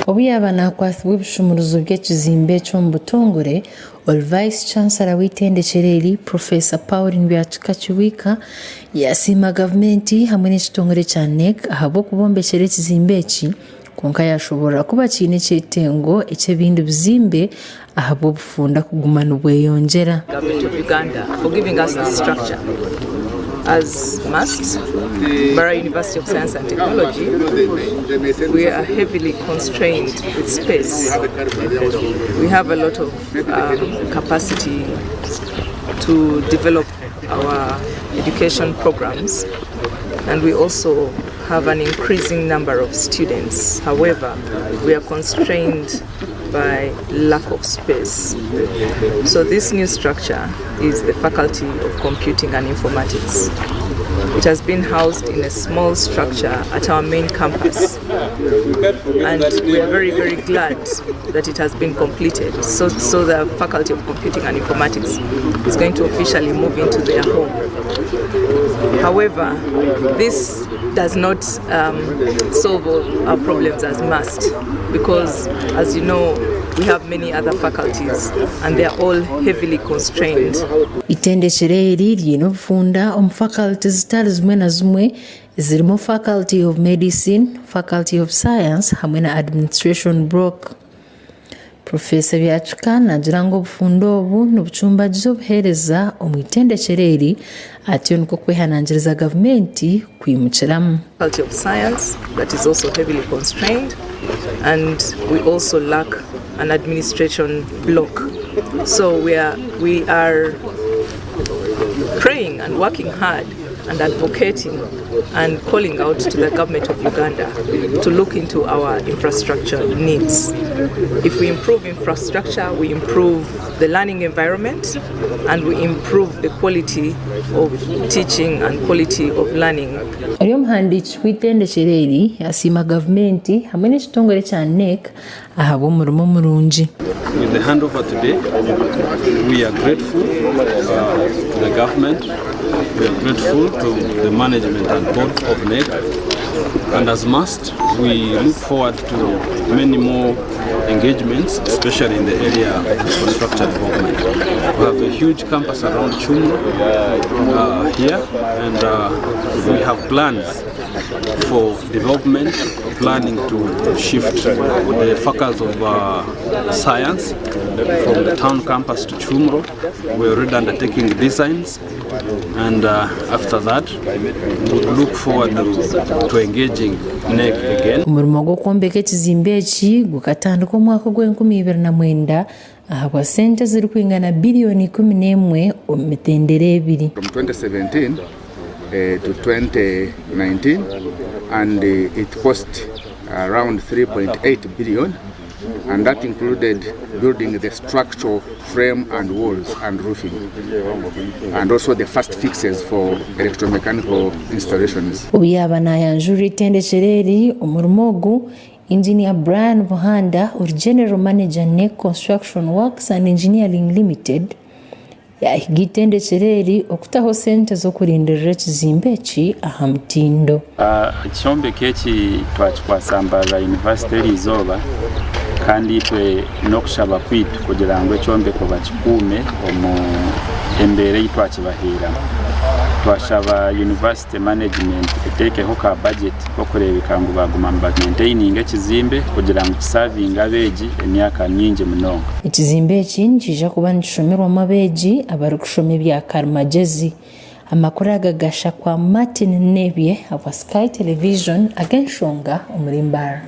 Obu yaaba naakwatsibwa ebishumuruzo by'ekizimbe eki omu butongore, ori Vice Chancellor w'eitendekyero eri, Professor Pauline Byakika Kiwika yaasiima gavumenti hamwe n'ekitongore kya KNEC ahabw'okubombekyera ekizimbe eki kwonka yaashoboorora ku bakiine ekyetengo eky'ebindi bizimbe ahabw'obufunda kuguma nibweyongyera. Government of Uganda for giving us this structure. As MUST, Mbarara University of Science and Technology, we are heavily constrained with space. We have a lot of um, capacity to develop our education programs and we also have an increasing number of students. However, we are constrained by lack of space. So this new structure is the Faculty of Computing and Informatics. It has been housed in a small structure at our main campus. And we are very, very glad that it has been completed. So, so the Faculty of Computing and Informatics is going to officially move into their home. However, this does not um, solve all our problems as MUST because, as you know, we have many other faculties and they are all heavily constrained. Itendekyero eri riine obufunda omu faculty zitari zimwe na zimwe ezirimu Faculty of Medicine, Faculty of Science hamwe na Administration Block. Professor Byakika naagira ngu obufunda obu nibucumbagiza obuheereza omu itendekyero eri atyo nikwo kwehanangiriza gavumenti kwimukiramu. Faculty of Science that is also heavily constrained and we also lack an administration block. So we are, we are praying and working hard and advocating and calling out to the government of Uganda to look into our infrastructure needs. If we improve infrastructure, we improve the learning environment and we improve the quality of teaching and quality of learning. Ori omuhandiiki w'eitendekyero eri yasiima gavumenti hamwe n'ekitongore kya KNEC ahabw'omurimo murungi. With the handover today, we are grateful uh, to the government, we are grateful to the management and board of KNEC, and as MUST, we look forward to many more engagements, especially in the area of infrastructure development. We have a huge campus around Chumro uh, here, and uh, we have plans for development, planning to shift the faculty of uh, science from the town campus to Chumro. We're already undertaking designs, and uh, after that, we look forward to, to engaging KNEC again. Omurimo gw'okwombeka ekizimbe eki gukatandika omwaka ogw'enkumi ibiri na mwenda ahabwa sente ezirikwingana biliyoni 11 omu mitendera ebiri. From 2017 to 2019 and it cost around 3.8 billion and that included building the structural frame and walls and roofing and also the first fixes for electromechanical installations. Obu yaaba naayanjurira eitendekyero eri omurimo ogu, Engineer Brian Buhanda ori General Manager KNEC Construction Works and Engineering Limited yaahiga eitendekyero eri okutaho sente z'okurindirira ekizimbe eki aha mutindo. Ekyombeko eki twakikwatsa Mbarara University eriizooba kandi itwe n'okushaba kwaitu kugira ngu ekyombeko bakikuume omu embeera ei twakibaheeramu. Twashaba University management eteekeho ka budget k'okureebeka ngu baaguma niba-maintaininga ekizimbe kugira ngu kisaavinge abeegi emyaka mingi munonga. Ekizimbe eki nikiija kuba nikishomerwamu abeegi abarikushoma ebya karimagyezi. Amakuru aga gashakwa Martin Nebye ahabwa Sky Television ag'enshonga omuri Mbarara.